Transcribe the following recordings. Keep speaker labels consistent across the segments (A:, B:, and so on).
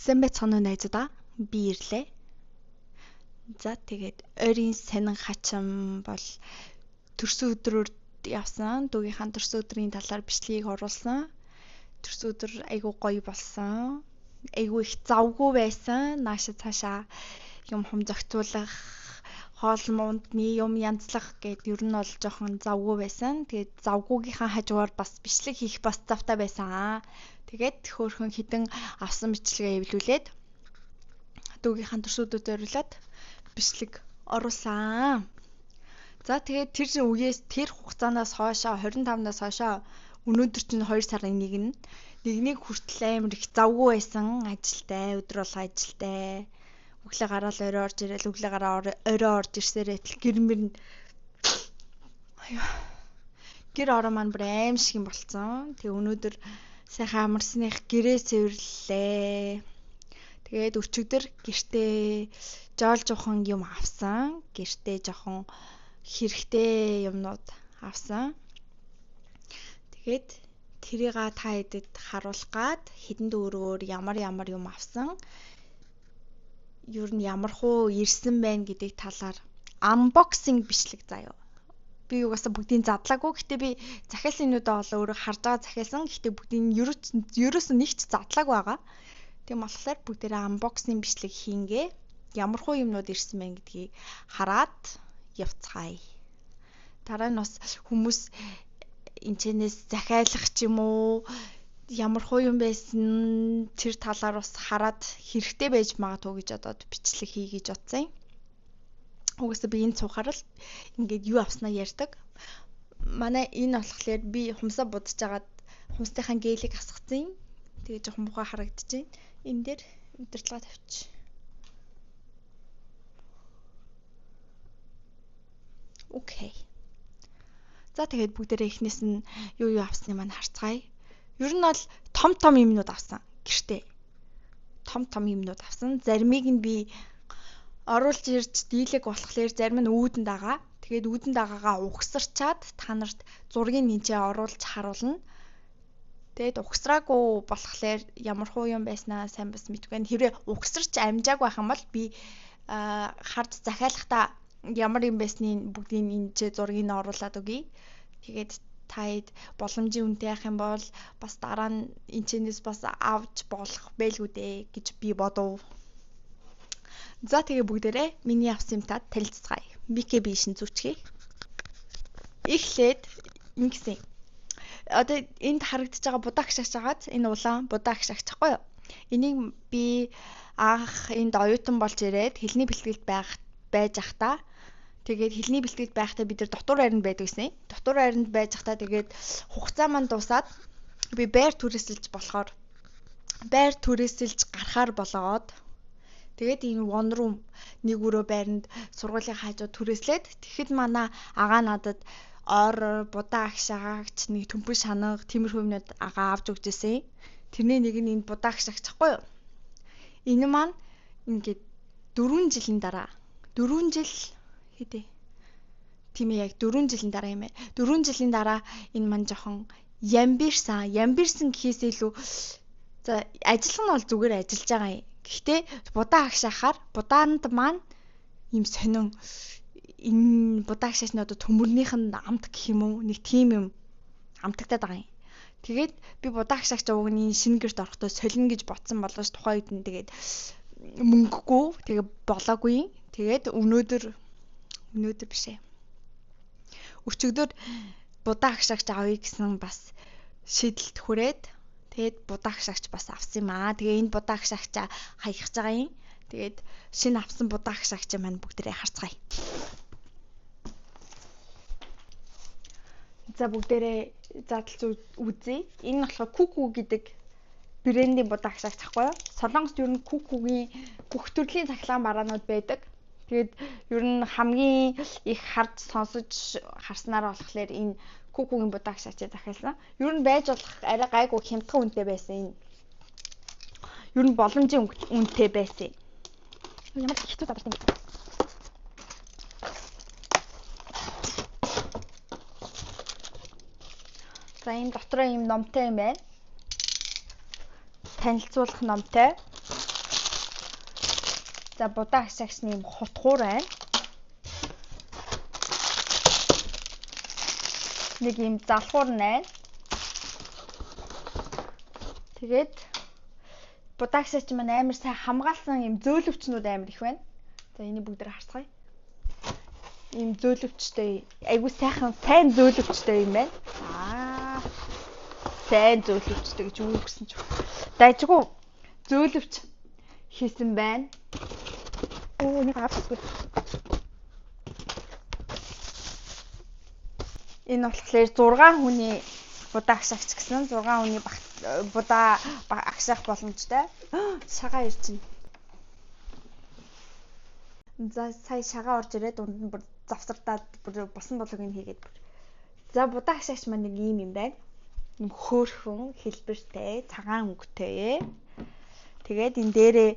A: Сайн байцгаана уу найзуудаа. Би ирлээ. За тэгээд ойрын сонин хачин бол төрсөн өдрөөр явсан. Дүүгийнхаа төрсөн өдрийн талаар бичлэгийг оруулсан. Төрсөн өдөр айгүй гоё болсон. Айгүй их завгүй байсан. Нааша цаашаа юм хум зохицуулах, хоол муундны юм янзлах гэд ер нь бол жоохон завгүй байсан. Тэгээд завгүйгийнхаа хажуугаар бас бичлэг хийх бас завтай байсан. Тэгээд хөөрхөн хідэн авсан бичлэгээ эвлүүлээд дүүгийнхаа төрсөдөд зориулаад бичлэг оруулсан. За тэгээд тэр үеэс тэр хугацаанаас хойшоо 25-наас хойшоо өнөөдөр чинь 2 сарын 1 нь нэгнийг хүртэл амар их завгүй байсан. Ажилтай, өдөр болго ажилтай. Өглөө гараал орой орж ирээл, өглөө гараа орой орж ирсээрээ тэл гэр мөр гэр орон маань бүр аим шиг юм болцсон. Тэгээ өнөөдөр сайхан амарсных гэрээ цэвэрлээ. Тэгээд өчигдөр гэртээ жоол жоохон юм авсан. Гэртээ жоохон хэрэгтэй юмнууд авсан. Тэгээд тэрийг та хэдэд харуулах гад хэдэн дөрөөр ямар ямар юм авсан. Ер нь ямар хуу ирсэн байна гэдэг талаар unboxing бичлэг заяа. Би угаасаа бүгдийг задлаагүй. Гэтэ би захиалсан юмнуудаа бол өөрөө харж байгаа захиалсан. Гэтэ бүгдийг ерөөсөө нэг ч задлаагүй байгаа. Тийм болохоор бүгдээрээ unboxing бичлэг хийнгээ. Ямар хуу юмнууд ирсэн байна гэдгийг хараад явцгаая. Дараа нь бас хүмүүс энэчнээс захиалах ч юм уу ямар хуу юм байсан тэр талаар бас хараад хэрэгтэй байж магадгүй гэж бодоод бичлэг хий гэж бодсон юм. Угаасаа би энэ цуухаар л ингээд юу авснаа ярьдаг. Манай энэ болохоор би хумсаа будаж агаад хумсныхаа гелийг асгацсан юм. Тэгээ жоохон муухай харагдчихээн. Энэ дээр удирдлага тавьчих. Окей. За тэгээд бүгдээрээ эхнээс нь юу юу авсны маань харцгаая. Ер нь бол том том юмнууд авсан. Гэртээ. Том том юмнууд авсан. Заримыг нь би оруулж ирж дийлэг болохоор зарим нь үүдэнд байгаа. Тэгээд үүдэнд байгаагаа угсарчаад та нарт зургийг нэнчээ оруулж харуулна. Тэгээд угсраагүй болохоор ямар хуу юм байснаа сайн бас мэдгүй байна. Хэрвээ угсарч амжаагүй байх юм бол би харж захиалахдаа ямар юм байсныг бүгдийг нэнчээ зургийг нь оруулаад өгье. Тэгээд та хэд боломжийн үнэтэй явах юм бол бас дараа нь энэчнээс бас авч болох байлгүй дээ гэж би бодов. За тэгээ бүгдээрээ миний авсан юмтад танилцгаая. Микэ би шин зүчгэе. Эхлээд ингэсэн. Одоо энд харагдаж байгаа будаа агшаач агаад энэ улаан будаа агшаач байхгүй юу? Энийг би анх энд оюутан болж ирээд хэлний бэлтгэлд байж байхдаа тэгээд хэлний бэлтгэлд байхдаа бид нар дотуур байранд байдаг гэсэн. Дотуур байранд байж байхдаа тэгээд хугацаа маань дуусаад би байр түрээсэлж болохоор байр түрээсэлж гарахаар болоод тэгээд энэ one room нэг өрөө байранд сургуулийн хажууд түрээслээд тэгэхэд манай агаа надад ор будаа агшаагч нэг төмпөн шанага тиймэрхүү юмнууд агаа авч өгч ирсэн. Тэрний нэг нь энэ будаа агшаагч байхгүй юу? Энэ маань ингээд 4 жилийн дараа 4 жил хэдий тийм ээ яг 4 жилийн дараа юм ээ. 4 жилийн дараа энэ маань жоохон ямбирсан. Ямбирсан гэхээс илүү за ажиллах нь бол зүгээр ажиллаж байгаа юм. Гэхдээ будаа агшаахаар будаанд маань ийм сонин энэ будаа агшаач нь одоо төмөрнийх нь амт гэх юм уу нэг тийм юм амтагтаад байгаа юм. Тэгээд би будаа агшаагч уг нь шинэ гэрт орохдоо солино гэж бодсон боловч тухайн үед нь тэгээд мөнгөгүй тэгээ болоогүй. Тэгээд өнөөдөр биш ээ. Өчигдөр будаа агшаагч авъя гэсэн бас шийдэлд хүрээд тэгээд будаа агшаагч бас авсан юм аа. Тэгээ энэ будаа агшаагчаа хаягч байгаа юм. Тэгээд шинэ авсан будаа агшаагч маань бүгдээрээ харцгаая. За бүгдээрээ задлж үзье. Энэ болохоор Куку гэдэг брендийн будаа агшаагч байхгүй юу? Солонгост ер нь Кукугийн бүх төрлийн цахилгаан бараанууд байдаг. Тэгээд ер нь хамгийн их харж сонсож харснаар болохоор энэ Кукугийн будаа агшаачийг захиалсан. Ер нь байж болох арай гайгүй хямдхан үнэтэй байсан энэ. Ер нь боломжийн үнэтэй байсан. Ямар хэцүү задарсан юм бэ? За энэ дотроо ийм номтой юм байна. Танилцуулах номтой. За будаа агшаагчны юм хутгуур байна. Нэг юм залхуур байна. Тэгээд будаа агшаач маань амар сайн хамгаалсан юм зөөлөвчнүүд амар их байна. За энийг бүгдээр харцгаая. Ийм зөөлөвчтэй, айгуу сайхан сайн зөөлөвчтэй юм байна. Аа. Сайн зөөлөвчтэй гэж юу гэсэн ч. Дайжгүй зөөлөвч хийсэн байна. Оо нэг авчихгүй. Энэ болохоор 6 хүний будаа агшаагч гэсэн 6 хүний будаа агшаах боломжтой. Шагаа ирж байна. За сая шагаа орж ирээд дунд нь бүр завсардаад бүр босон болог нь хийгээд бүр. За будаа агшаагч маань нэг ийм юм байна. Юм хөөрхөн хэлбэртэй, цагаан өнгөтэй. Тэгээд энэ дээрээ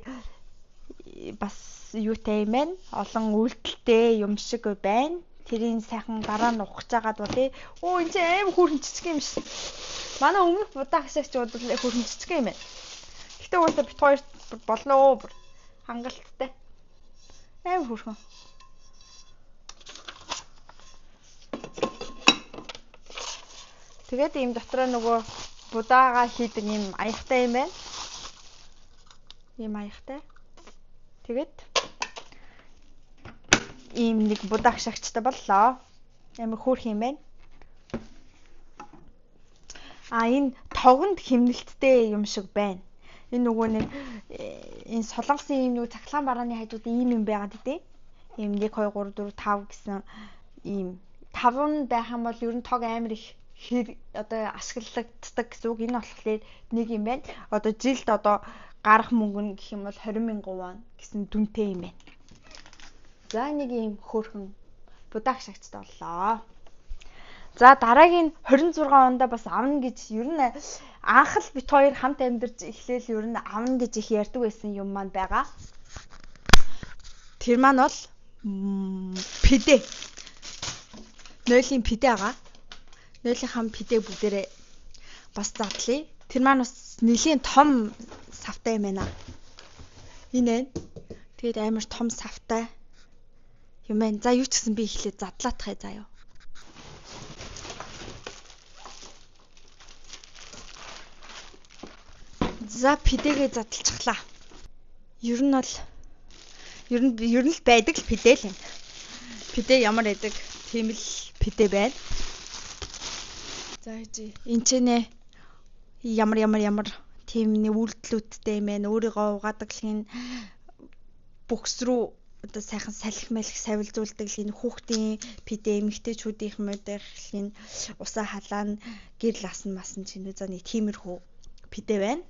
A: бас юутай юм байна? Олон үйлдэлтэй юм шиг байна. Тэрийн сайхан дараа нь ухаж байгаад бол тий. Оо энэ чинь аим хөөрхөн цэцэг юм шиг. Манай өмнөх будаа агшаагч бол хөөрхөн цэцэг юм байна. Гэтэ угаасаа бит хоёр болно уу? Хангалттай. Аим хөөрхөн. Тэгээд ийм дотроо нөгөө будаага хийдэг ийм аягтай юм байна. Ийм аягтай. Тэгээд ийм нэг будаа агшаагчтай боллоо. Амар хөөрхөн юм байна. А энэ тогонд хэмнэлттэй юм шиг байна. Энэ нөгөө нэг энэ солонгосын ийм нөгөө цахилгаан барааны хажууд ийм юм байгаад идэв. Ийм 1 2 3 4 5 гэсэн ийм 5 байх юм бол ер нь тог амар их одоо ашиглагддаг гэсэн үг. Энэ болохоор нэг юм байна. Одоо жилд одоо гарах мөнгө нь гэх юм бол 20,000 вон гэсэн дүнтэй юм байна. За нэг ийм хөөрхөн будаа агшаагчтай боллоо. За дараагийн 26 онд бас авна гэж ер нь анх л бит хоёр хамт амьдарч эхлээл ер нь авна гэж их ярьдаг байсан юм маань байгаа. Тэр маань бол пидэ. Нойлын пидэ байгаа. Нойлын хам пидэ бүгдээрээ бас задлаа. Тэр маань бас нэлийн том савтай юм байна. Энэ ээ. Тэгээд амар том савтай юм байна. За юу ч гэсэн би эхлээд задлаатахай заяа. За пидэгээ задлчихлаа. Ер нь бол ер нь л байдаг л пидэ л юм. Пидэ ямар байдаг тийм л пидэ байна. За энэ ч нэ ямар тийм нэг үйлдэлүүдтэй юм байна. Өөрийгөө угаадаг л хин бөхс рүү одоо сайхан салхи малх савилзуулдаг л энэ хүүхдийн пидэ эмэгтэйчүүдийнх мэдэх л энэ усаа халаан гэрэл асан масан чинь за нэг тиймэрхүү пидэ байна.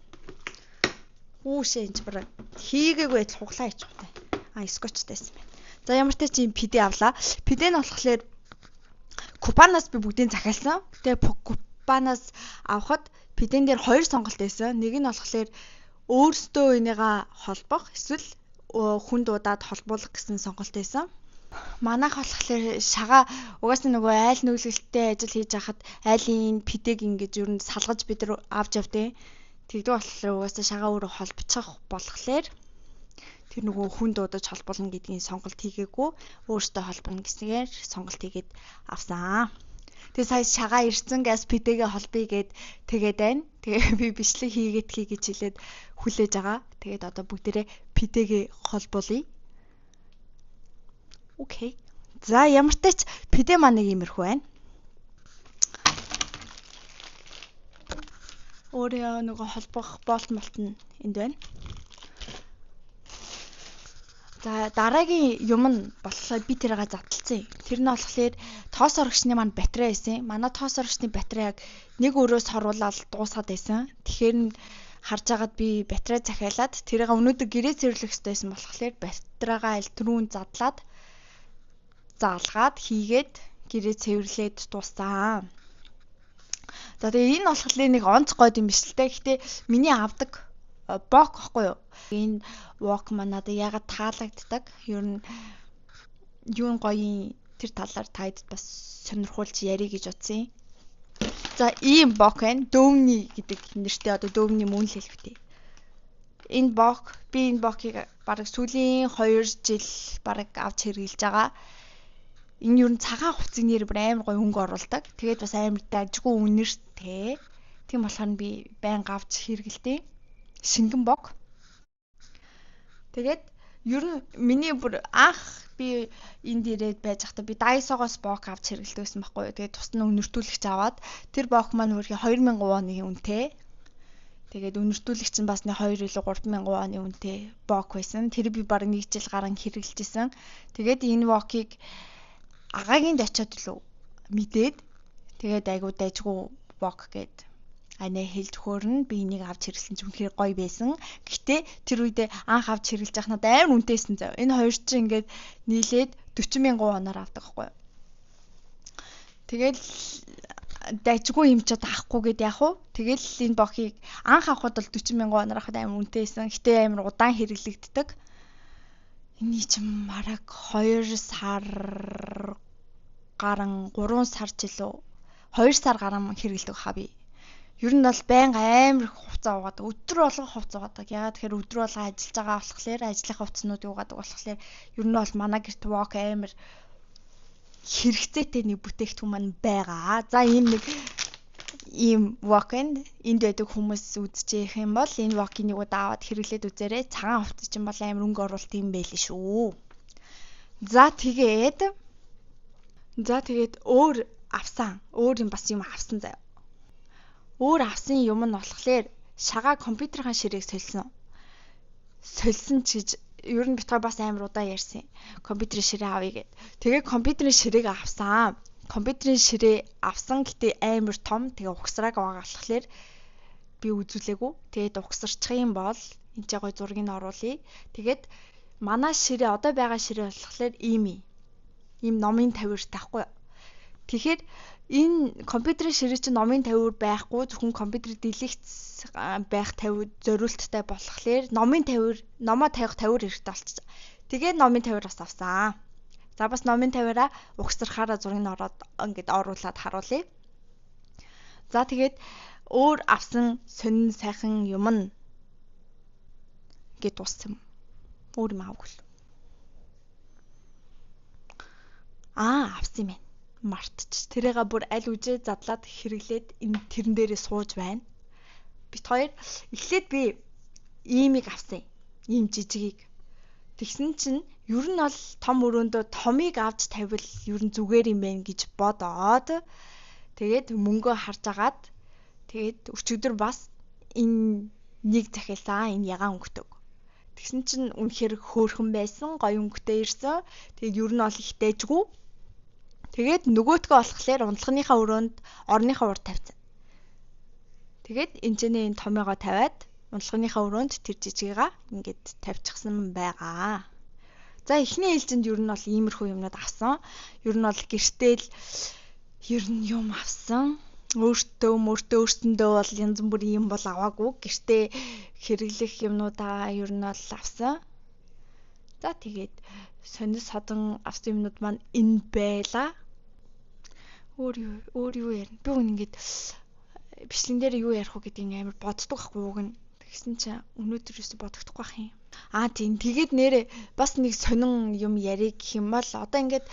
A: Хүүшээ энэ ч бүр хийгээгүй байтал хуглаа хийчихвтэй. А скотчтайсэн байна. За ямар ч тийм пидэ авлаа. Пидэ нь болохоор Купанаас би бүгдийг захиалсан. Тэгээ Купанаас авахад пидэн дээр хоёр сонголт байсан. Нэг нь болохоор өөрсдөө энийгээ холбох эсвэл хүн дуудаад холбуулах гэсэн сонголт байсан. Манайх болохоор шагаа угаасаа нөгөө айл нөлөөлөлттэй ажил хийж байхад айлын пидэг ингэж ер нь салгаж бид нар авч явдیں۔ Тэгдэг болохоор угаасаа шагаа өөрөө холбочих болохоор тэр нөгөө хүн дуудаж холбуулна гэдгийн сонголт хийгээгүй өөртөө холбоно гэсгээр сонголт хийгээд авсан. Тэгээ сая шагаа ирсэн газ пидэгээ холбоё гэд тэгээд байна. Тэгээ би бичлэг хийгээд хий гэж хэлээд хүлээж байгаа. Тэгээд одоо бүгдээрээ пидэгээ холбуулъя. Окей. За ямар ч тач пидэ маань нэг иймэрхүү байна. Өөрөө нөгөө холбох болт молт нь энд байна. За дараагийн юм нь болохоор би тэрийг задлцсан. Тэр нь болохоор тоос орогчны маань батарей байсан. Манай тоос орогчны батарей яг нэг өрөөс хоруулаад дуусгаад байсан. Тэгэхээр нь харж агаад би батарей захиалаад тэрийг өнөөдөр гэрээ цэвэрлэх хэрэгтэй байсан болохоор батарейгаа аль түрүүн задлаад заалгаад хийгээд гэрээ цэвэрлээд дууссан. За тэгээ энэ болохоор нэг онц гойд юм биш л те. Гэтэ миний авдаг бок гэхгүй юу? Энэ вок маань надад яагаад таалагддаг? Ер нь юун гоё тэр талаар таад бас сонирхуулж ярих гэж бодсон юм. За ийм бок байна. Дөөмний гэдэг нэртэй одоо дөөмний мөн л хэлэхтэй. Энэ бок Би энэ бокийг бараг сүүлийн 2 жил бараг авч хэрэглэж байгаа. Энэ ер нь цагаан хувцсыг нэр бүр амар гоё өнгө оруулдаг. Тэгээд бас амар дажгүй үнэртэй. Тийм болохоор би байнга авч хэрэгэлдэг. Шингэн бок. Тэгээд ер нь миний бүр анх би энд ирээд байж байхдаа би Daiso-гоос бок авч хэрэглэдэг байсан байхгүй юу. Тэгээд тус нь үнэртүүлэгч аваад тэр бок маань хөрхи 2000 воны үнэтэй. Тэгээд үнэртүүлэгч нь бас нэг 2 илүү 3000 воны үнэтэй бок байсан. Тэр би бараг нэг жил гарan хэрэглэж исэн. Тэгээд энэ бокийг агагийн очиод лөө мэдээд тэгээд айгуу дайжгүй бок гээд анаа хэлж хөөрнө, би энийг авч хэрэглэсэн чинь үнэхээр гоё байсан. Гэхдээ тэр үедээ анх авч хэрэглэж байхад надад амар үнэтэйсэн зав. Энэ хоёр чинь ингээд нийлээд 40,000 воноор авдаг байхгүй юу. Тэгэл дайжгүй юм ч одоо авахгүй гээд яах вэ? Тэгэл энэ бохийг анх авахад бол 40,000 воноор авахад амар үнэтэйсэн. Гэтэ амар удаан хэрэглэгддэг. Эний чинь бараг 2 сар гарan 3 сар ч илүү 2 сар гарan хэрэглэдэг хаа би. Ер нь бол байнга амар их хувцас угаадаг. Өдөр болгон хувцас угаадаг. Яагаад тэгэхээр өдөр болгон ажиллаж байгаа болохоор ажлынхаа хувцснуудыг угаадаг болохоор ер нь бол манай гэрт вок амар хэрэгцээтэй нэг бүтээгдэхүүн маань байгаа. За ийм нэг ийм вок энд байдаг хүмүүс үзчихэх юм бол энэ вокийг нэг удаа аваад хэрэглээд үзээрэй. Цагаан хувцас чинь бол амар өнгө оруулалт юм байл шүү. За тэгээд өөр авсан. Өөр юм бас юм авсан заяа. Өөр авсан юм нь болохоор шагаа компьютерийн ширээг сольсон. Сольсон ч гэж ер нь битгой бас амар удаа ярьсан. Компьютерийн ширээ авъя гэд. Тэгээ компьютерийн ширээг авсан. Компьютерийн ширээ авсан гэтээ амар том. Тэгээ угсрааг байгаа болохоор би үзүүлээгүй. Тэгээд угсарчих юм бол энэ ч гой зургийг нь оруулъя. Тэгээд манай ширээ одоо байгаа ширээ болохоор ийм ийм номын тавиуртай байхгүй юу? Тэгэхээр энэ компьютерийн ширээ чинь номын тавиур байхгүй, зөвхөн компьютер дэлгэц байх тавиур зориулттай болохоор номын тавиур, номоо тавих тавиур хэрэгтэй болчихсон. Тэгээд номын тавиур бас авсан. За бас номын тавиураа угсрахаараа зургийг нь ороод ингээд оруулаад харуулъя. За тэгээд өөр авсан сонин сайхан юм нь ингээд дууссан. Өөр юм аваагүй. Аа авсан юм байна. Мартчих. Тэрийгээ бүр аль үжээ задлаад хэрэглээд энэ тэрэн дээрээ сууж байна. Бит хоёр эхлээд би иймийг авсан. Ийм жижигийг. Тэгсэн чинь ер нь бол том өрөөндөө томыг авч тавил ер нь зүгээр юм байна гэж бодоод тэгээд мөнгөө харж агаад тэгээд өчигдөр бас энэ нэг захиалсан. Энэ ягаан өнгөтэй. Тэгсэн чинь үнэхээр хөөрхөн байсан, гоё өнгөтэй ирсэн. Тэгээд ер нь бол их дайжгүй. Тэгээд нөгөөтгөө болохоор унтлагынхаа өрөөнд орныхаа урд тавьсан. Тэгээд энэ ч нэ энэ томьёогоо тавиад унтлагынхаа өрөөнд тэр жижигээ ингээд тавьчихсан байгаа. За эхний ээлжинд ер нь бол иймэрхүү юмнууд авсан. Ер нь бол гэртэл ер нь юм авсан. Өөртөө өөрсөндөө бол янз бүрийн юм бол аваагүй. Гэртээ хэрэглэх юмнуудаа ер нь бол авсан. За тэгээд сонис содон авсан юмнууд маань энэ байла. Өөр юу ярина? Би үн ингээд бичлэн дээр юу ярих уу гэдгийг амар боддог байхгүй уг нь. Тэгсэн чинь өнөөдөр юусе бодогдохгүй байх юм. Аа тийм. Тэгээд нэрээ бас нэг сонин юм ярих гэх юм бол одоо ингээд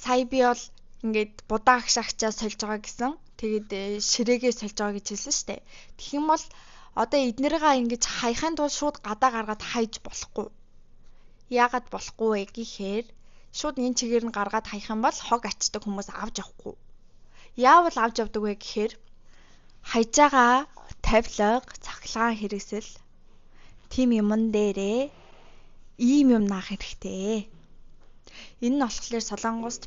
A: сая би бол ингээд будаа агшаагчаа сольж байгаа гэсэн. Тэгээд ширээгээ сольж байгаа гэж хэлсэн шүү дээ. Тэгэх юм бол одоо эднэрийгээ ингэж хаяхын тулд шууд гадаа гаргаад хайж болохгүй. Яагаад болохгүй вэ гэхээр шууд энэ чигээр нь гаргаад хаях юм бол хог ачдаг хүмүүс авч явахгүй. Яавал авч явдаг вэ гэхээр хайж байгаа тавилга, цахилгаан хэрэгсэл тийм юмн дээрээ ийм юм наах хэрэгтэй. Энэ нь болохоор Солонгост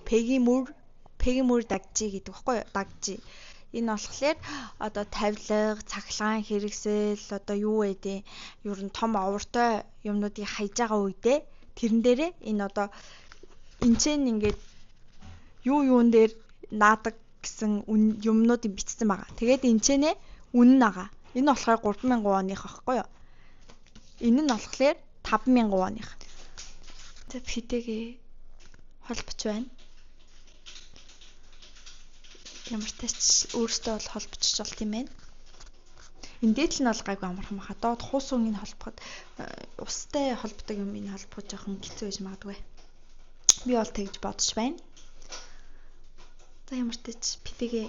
A: Пегимүр дагжи гэдэг баггүй юу? Дагжи. Энэ болохоор одоо тавилга, цахилгаан хэрэгсэл одоо юу вэ дээ? Ер нь том овртой юмнуудыг хайж байгаа үедээ тэрэн дээрээ энэ одоо энэ ч ингээд юун дээр наадаг гэсэн юмнуудыг бичсэн байгаа. Тэгээд энэ ч нэ үнэн байгаа. Энэ болохоор 3000 воных аахгүй юу? Энэ нь болохоор 5000 воных. За фидэгээ холбож байна. Ямар тач өөртөө бол холбочих болт юм байна. Энэ дээдл нь бол гайгүй амархан баха. Доод хуусууны холбоход устай холбодог юм энэ холбох жоохон хэцүү байж магадгүй. Би бол тэгж бодож байна. За ямар ч тач пидэгээ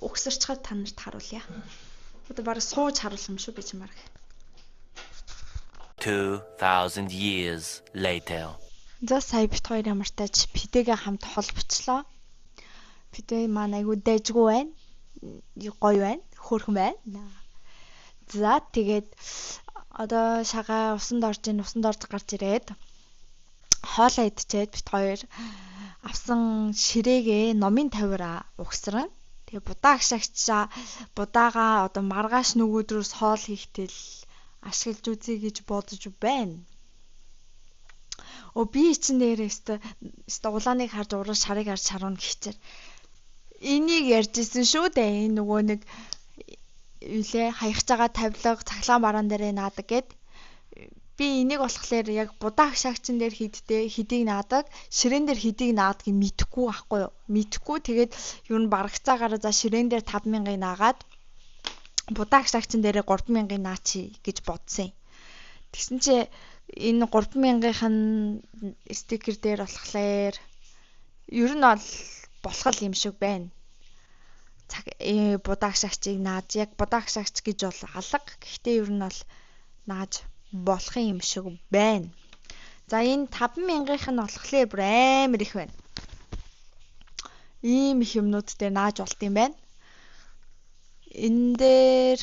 A: угсарчхад та нарт харуулъя. Одоо бараг сууж харуулах юм шүү би чинь бараг.
B: 2000 years later.
A: За сая бит хоёр ямар тач пидэгээ хамт холбочлоо. Пидэ маань айгүй дайжгүй байна. Гоё байна. Хөөрхөн байна. За тэгээд одоо шагаа усанд орж ийн усанд орж гарч ирээд хоолоо идчихэд бит хоёр авсан ширээгээ номын тавиураа угсран. Тэгээ будаа агшаагчаа будаага одоо маргааш нөгөөдрөөс хоол хийхтэл ашиглаж үзье гэж бодож байна. Өө би чинь нэрээ өстө улааныг харж уран шарыг харж шаруuna гэхчээр энийг ярьж исэн шүү дээ. Энэ нөгөө нэг үлээ хаягч байгаа тавилга цахилгаан бараан дээрээ наадаг гэд. Би энийг болохоор яг будаа агшаагчин дээр хийдтэй хэдийг наадаг, ширээн дээр хэдийг наадгийг мэдэхгүй байхгүй юу? Мэдэхгүй. Тэгээд юу н барагцаагаараа за ширээн дээр 5000-ыг наагаад будаа агшаагчин дээрээ 3000-ыг наачи гэж бодсон юм. Тэгсэн чи энэ 3000-ынх нь стикер дээр болохоор ер нь бол болох юм шиг байна. Цаг будаа агшаагчийг нааж яг будаа агшаагч гэж бол алга. Гэхдээ ер нь бол нааж болох юм шиг байна. За энэ 5000-ынх нь болохоор бүр амар их байна. Ийм их юмнууд дээр нааж болт юм байна. Энэ дээр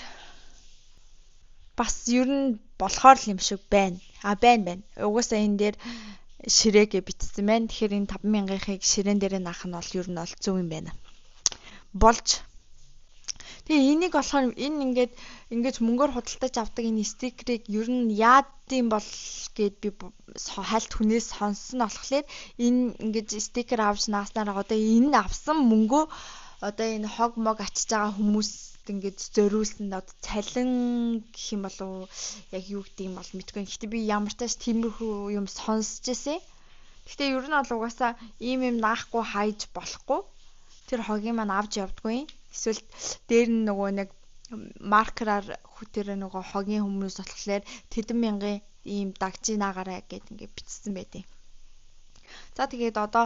A: бас ер нь болохоор л юм шиг байна. А байна байна. Угаасаа энэ дээр ширээгээ бичсэн байна. Тэгэхээр энэ 5000-ынхыг ширээн дээрээ наах нь бол ер нь бол зөв юм байна. Болж. Тэгээ энийг болохоор энэ ингээд ингэж мөнгөөр худалдаж авдаг энэ стикерийг ер нь яадын бол гэд би хальт хүнээс сонссон болохоор энэ ингэж стикер авч нааснараа одоо энэ авсан мөнгөө одоо энэ хог мог ачиж байгаа хүмүүст ингэж зориулсан одоо цалин гэх юм болов яг юу гэдэг юм бол мэдгүй. Гэхдээ би ямар ч тааш тиймэрхүү юм сонсч ирсэн. Гэхдээ ер нь бол угаасаа ийм юм наахгүй хайж болохгүй. Тэр хогийн маань авч явдаггүй. Эсвэл дээр нь нөгөө нэг маркераар тэр нөгөө хогийн хүмүүс болохоор тэдэн мянган ийм дагжинаагаарай гэд ингэ бичсэн байдیں۔ За тэгээд одоо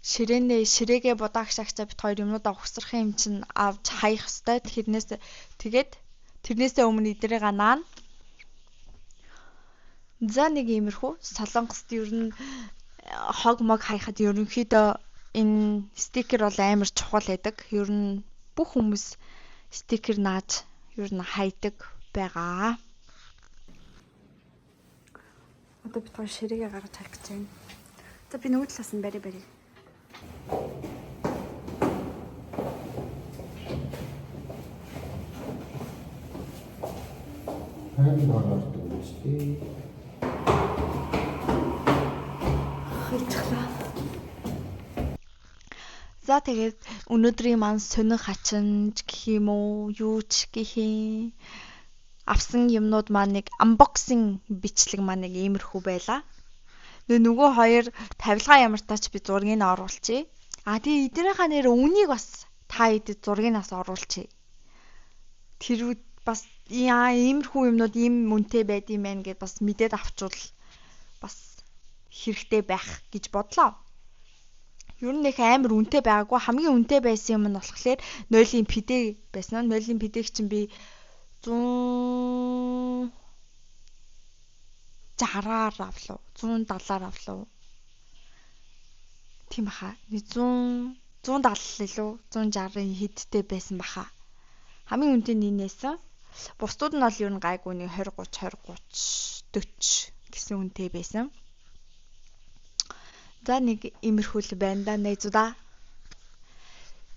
A: ширээнээ ширээгээ будаагшаагчаа бит хоёр юмнуудаа угсрах юм чинь авч хаях хэвээр. Тэрнээс тэгээд тэрнээсээ өмнө эднэрийг наана. За нэг иймэрхүү Солонгост ер нь хог мог хаяхад ерөнхийдөө энэ стикер бол амар чухал байдаг. Ер нь бүх хүмүүс стикер нааж ер нь хайдаг байгаа. Одоо бид хоёр ширээгээ гаргаж хайх гэж байна. За би нөгөө талаас нь барь барь.
C: Харин ороод ирсэн үү?
A: Хайчихлаа. За тэгээд өнөөдрийн маань сонин хачинж гэх юм уу, юу ч гэх юм авсан юмнууд маань нэг unboxing бичлэг маань нэг иймэрхүү байлаа. Нөгөө хоёр тавилгаа ямар тач би зургийг нь оруулчихъя. А тэгээ эднийхаа нэр үнийг бас та хэдэд зургийг нас оруулчихъя. Тэр бас яа иймэрхүү юмнууд ийм үнэтэй байд юм байна гэд бас мэдээд авчвал бас хэрэгтэй байх гэж бодлоо. Ер нь их амар үнэтэй байгаагүй. Хамгийн үнэтэй байсан юм нь болохоор нойлын пидэ байсан. Нойлын пидэг чинь би 160-аар авлаа. 170-аар авлаа. Тийм баха. 100 170 илүү 160-ын хэдтэй байсан баха. Хамгийн үнэтэй нь энэ байсан. Бусдууд нь бол ер нь гайгүй нэг 20 30 20 30 40 гэсэн үнэтэй байсан. За нэг иймэрхүү л байна да найзуудаа.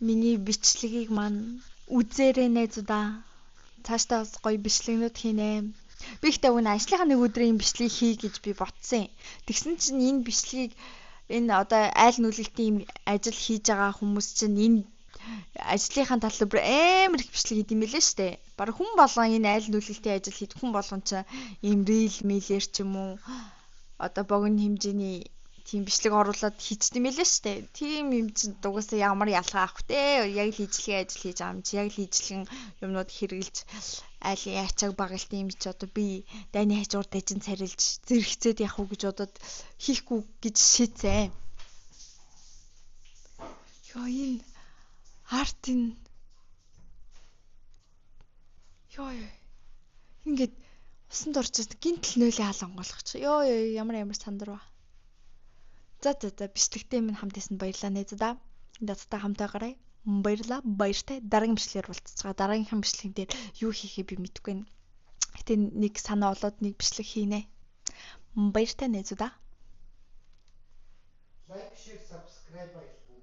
A: Миний бичлэгийг маань үзээрэй найзуудаа. Цаашдаа бас гоё бичлэгнүүд хийнэ. Би ихтэй өгнө ажлынхаа нэг өдрийн бичлэгийг хий гэж би бодсон юм. Тэгсэн чинь энэ бичлэгийг энэ одоо айл нүлгэлтийн ажил хийж байгаа хүмүүс чинь энэ ажлынхаа талаар бүр амар их бичлэг хийд юм билээ штэ. Бараг хүн болгон энэ айл нүлгэлтийн ажил хийх хүн болгон чинь ийм рил милэр ч юм уу одоо богино хэмжээний тийм бичлэг оруулаад хийчихдээ юм лээ штэ. Тийм юм чинь угаасаа ямар ялгаа авах те. Яг л ижлэгийн ажил хийж байгаа юм чи яг л ижлэгэн юмнууд хэрэгжилж айлын ачааг багалт юм чи одоо би дайны хажуур дажин царилж зэрэгцээд явах уу гэж бодоод хийхгүй гэж шийдсэн. Йоо энэ артын ёо ингээд усанд орчихсон гинтл нөлийн хаал онгойлгоч. Ёо ёо ямар ямар сандар ба. За за за бичлэгтээ минь хамт байсан баярлалаа найзуудаа. Надтай хамт байгаарай. Баярлалаа. Баяртай. Дараагийн бичлэгээр уулзцгаа. Дараагийнхаа бичлэгэн дээр юу хийхээ би мэдэхгүй байна. Гэтэ нэг санаа олоод нэг бичлэг хийнэ. Баяртай найзуудаа.
C: Like, share, subscribe байлгүй.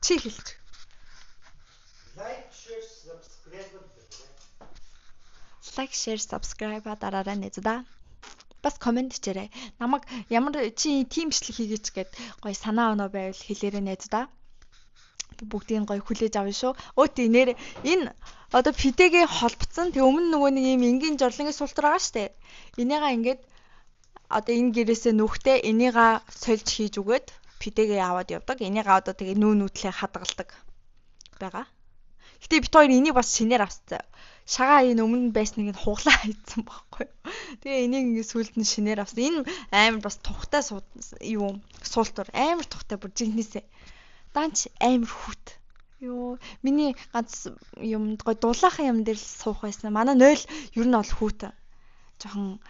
A: Чи хэлж.
C: Like, share, subscribe гэдэг.
A: Like, share, subscribe дараарай найзуудаа. Бас комент хийрэй. Намайг ямар чи тийм бичлэг хийгээч гэд гоё санаа оноо байвал хэлээрэй найзуудаа. Би бүгдийг гоё хүлээж авна шүү. Өө тий нэр энэ одоо фидэгээ холбоцсон. Тэг өмнө нөгөө нэг юм энгийн жорлонгийн суултар байгаа штэ. Энийгээ ингээд одоо энэ гэрээсээ нүхтэй энийгээ сольж хийж өгөөд фидэгээ аваад явдаг. Энийгээ одоо тэгээ нүү нүүтлээ хадгалдаг байгаа. Гэтэ бит хоёр энийг бас шинээр авсан. Шагаа энэ өмнө байсныг нь хуглаа хийцэн байхгүй юу. Тэгээ энийг ингээ сүүлд нь шинээр авсан. Энэ амар бас тухтай юу суултур амар тухтай бүр жинхнээсээ. Данч амар хүт. Йоо миний ганц юм гой дулаахан юм дээр л суух байсан. Манай 0 ер нь бол хүүт. Жохон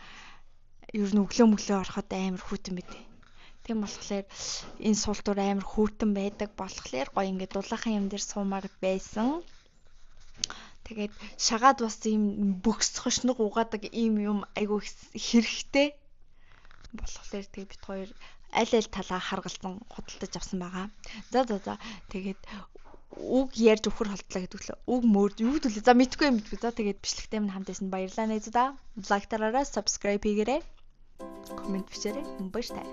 A: ер нь өглөө мөглөө ороход амар хүүтэн байд. Тийм болохоор энэ суултур амар хүүтэн байдаг болохоор гоё ингээ дулаахан юм дээр суумаар байсан. Тэгээд шагаад бас ийм бөгс хошног угаадаг ийм юм айгүй хэрэгтэй болохоор тэгээд бит хоёр аль аль талаа харгалзан худалдаж авсан байгаа. За за за тэгээд үг ярьж өхөр холдлоо гэдэг лээ. Үг мөр юу гэдэг лээ. За мэдгүй юм мэдгүй. За тэгээд бичлэгтэй минь хамт байсан баярлалаа найзуудаа. Лайк дараарай, subscribe хийгээрэй. Коммент бичээрэй. Баяртай.